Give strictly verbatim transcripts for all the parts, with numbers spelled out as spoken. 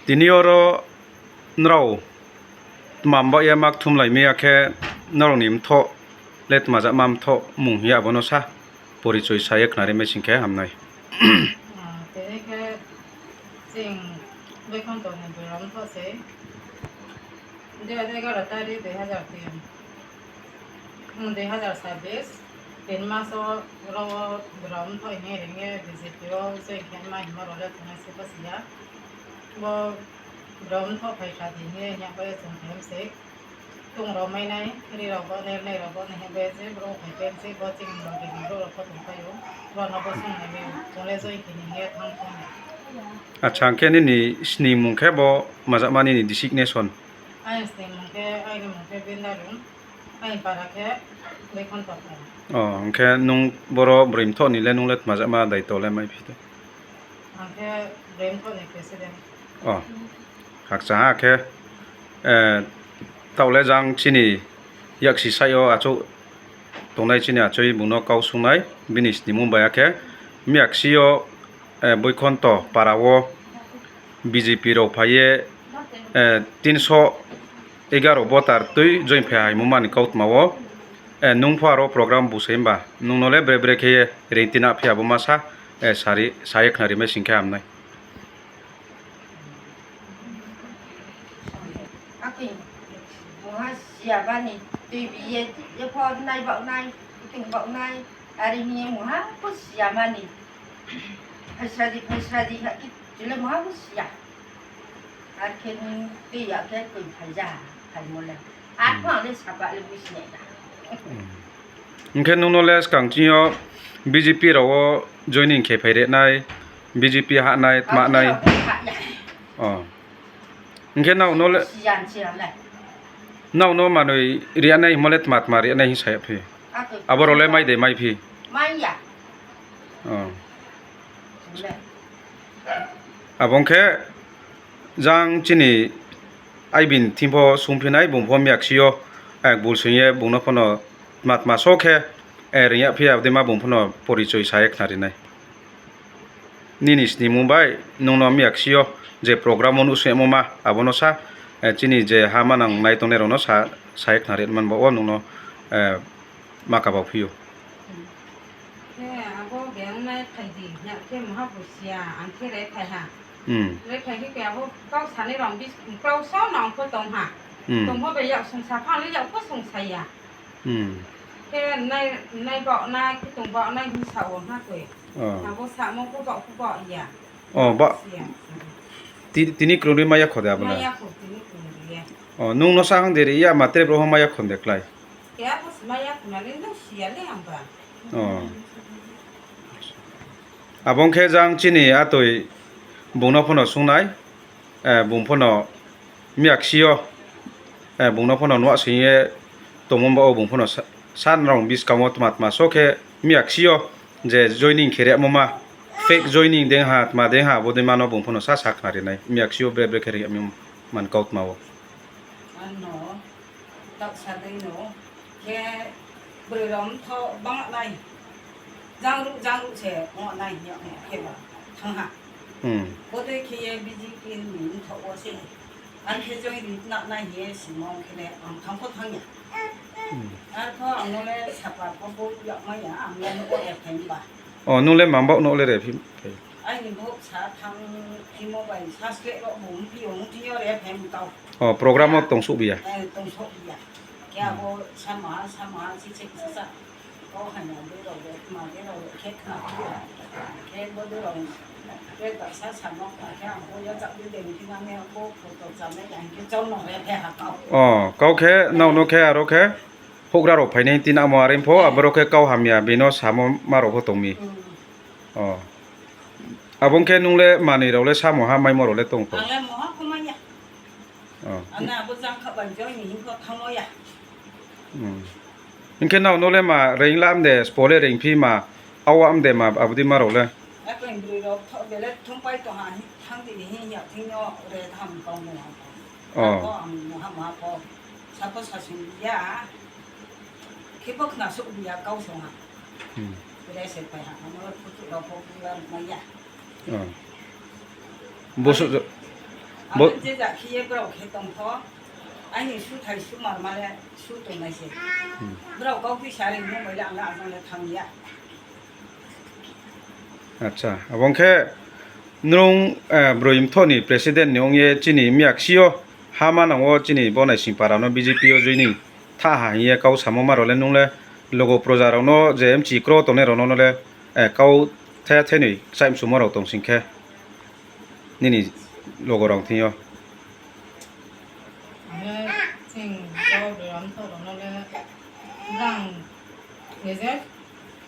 Tini oro norok tma baya mak thum lai maya khe norokni mthoh le tmajakma mthoh mung hiya abono sa porichoi sa ye khnari mai sing khe hamnai. Ah, tini khe chwng Boikhonto ni bwrwi mthoh se. Dui hajar egaroh tarikh dui hajar tin, hmm, dui hajar sabbish, tin maso oro bwrwi mthoh hinwi ringwi B J P o join khe ma himo role thangnaisi bwswya. Bo bwrwi mthoh phaikha di hinwi hwnyabai chwng khe msik. Tung rok mainai, ri rok bo, nernai rok bo, nahikbai se borok phaikhe msik bo chini logi ni borok rok bo tongphaio. Bono bo swngnai bai, chwng le join khe hinwi thang thang. Acha, hwnkhe nini snimung khe bo majakma nini designation? Ayang snimung khe, ayang mung khe Bendarum, ayang para khe Boikhonto para. Oh, hwnkhe nung boro bwrwi mthoh ni le nung le tmajakma daito le mai phi de? Ang khe bwrwi mthoh ni president. Oh, hakcha ha khe, eh, taule jang chini yaksi sai o achuk tongnai chini achoi bungno kau sungnai bini snimung bai khe miyaksi o, eh, Boikhonto para o B J P rok phaiye, eh, tinso egaroh voter twi join phai hai mumani kautma o, eh, nung pho aro program busai hwnba nungno le bre bre khe ringtina phiya bo masa, eh, sari, saye khnari mai sing khe hamnai. Akhe mungha siya bani twi biye, epho nai bak nai, kutung bak nai, ari hiye mungha pho siya mani. Phaisa di, phaisa di, ha ki chule mungha pho siya. Ar khe ni twi ya khe twi phaija, phaimo le. Ar pho ang le sapa le businai da. Hwnkhe nungno le swkang chini o B J P rok o joining khe phai rwnai, B J P hanai, tma nai. Oh. Hwnkhe nao no le, nao no manwi riyanai himo le tma tma riyanai hin saya phi. Abo rok le mai de mai phi. Oh. Abo wngkhe jang chini aibin thimpo sungphinai bungpho miyaksio, eh, bul singye bungno phano tma tma so khe, eh, ringya phiya abdima bungphano porichoi saye khnarinai. Nini snimung bai nungno miyaksio je program o nuhsuyamo ma abono sa, eh, chini je ha manang nai tongnai rokno sa, saye khnari manba o nungno, eh, ma kabau phio. Khe abo beng nai phai di, ya khe moha busia, ang khe re phai ha. Hmm. Re phai khe abo kau sani rong bis, kau so nong pho tong ha. Hmm. Tong pho be yak sung sa phang le yak pho sung sa ya. Hmm. Khe nai, nai bok nai, kutung bok nai hin sa o ha koi. Oh. Abo samo ko bok ko bok ya. Oh, ba. Siya. Ti-, tini kwrwngwi maya khode abo na? Maya kho tini kwrwngwi ya. Oh, nung no sa hang de ri ya ma tre bro maya khon de klai. Kya bos maya khuna le no siya le ang ba. Oh. Abo wngkhe jang chini atwi bungno phano sungnai, eh, bung phano miyaksio, eh, bungno phano nuhasingye tongmung ba o bung phano sa-, san rong biskango tma tma so khe miyaksio je joining khe remo ma fake joining deng ha tma deng ha abo de mano bung phano sa sakna rinai miyaksio bre bre khe ri man kautma o. Ano. Taksa dei no khe bwrwi rok wngtho bang nai. Jang ruk jang ruk se wng nai hiya wng khe ba thang ha. Hmm. Bo dei khe ye B J P ni wngtho o se. Ang khe join ri na nai hiye simo wng khe le ang thang kho thang ya. Hmm. Ar kho ang no le sapa kho bo yak ma ya ang le no o ya thang ba. Oh, nung le mambok no le re phim. Aini bok sa thang phimo bai sa sle rok bo wng phi wng phi yo re phem tau. Oh, program o tong sok biya. Eh, tong sok biya. Kya bo sama sama si se sa sa. Ko hai na de rok de ma de rok de khe khna phi ya. Khe bo de rok. Khe ta sa sa nok ta khe ang bo ya chak de de phi na me ko ko to cha me yang khe chau no re phe ha kau. Oh, kau khe nau no khe aro khe. Hukra rok phainai tin amo are pho, ah, aborok khe kau hamya bino samo ma rok pho tongmi. Hmm. Oh. Abo wngkhe nung le manwi rok le samo ha maimo rok le tong tong. Ang le moha kho manya. Oh. Ang abo jang kha bai joi ni hin kho thang ya. Hmm. Hingkhe nao no le ma reing lam de, spo le reing phi ma, awa am de ma, abdi ma rok le. Akweng bwrwi rok tho-, bele thung pai tong ha, hi-, thang di hi ya thing no re tham kong mo ha. Oh. Ako ang moha moha ko. Sako sasing ya. Khibo khna suk ya kau song ha. Hmm. Bele se pai ha, amo phutu rok ko pura ma ya. Oh. Boso jo-, Bo- Ang je ja khiye borok khe tongkho. Ani su thai su mar mare su tongnai se. Hmm. Borok kau phi sari mo mole ang ajang le thang ya. Acha, abong khe nung, eh, Broi Mtho ni president ni ong ye chini miyak sio ha manang o chini bo Naising para no B J P o joining tha ha hiye kau samo maro le nung le logo proja rok no je M C kro tongnai rok no le, eh, kau the the ni chaimsuma rok tong sing khe. Nini logorok thwio. Ang le chwng bo Broi Mtho rokno le brang nijek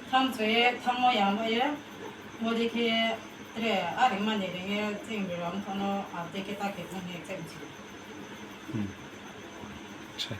thamchoi ye thammo yangbo ye bodi khe tre ari mani ring ye chwng Broi Mtho no abde khe ta khe thang ye chwng si. Hmm. Acha.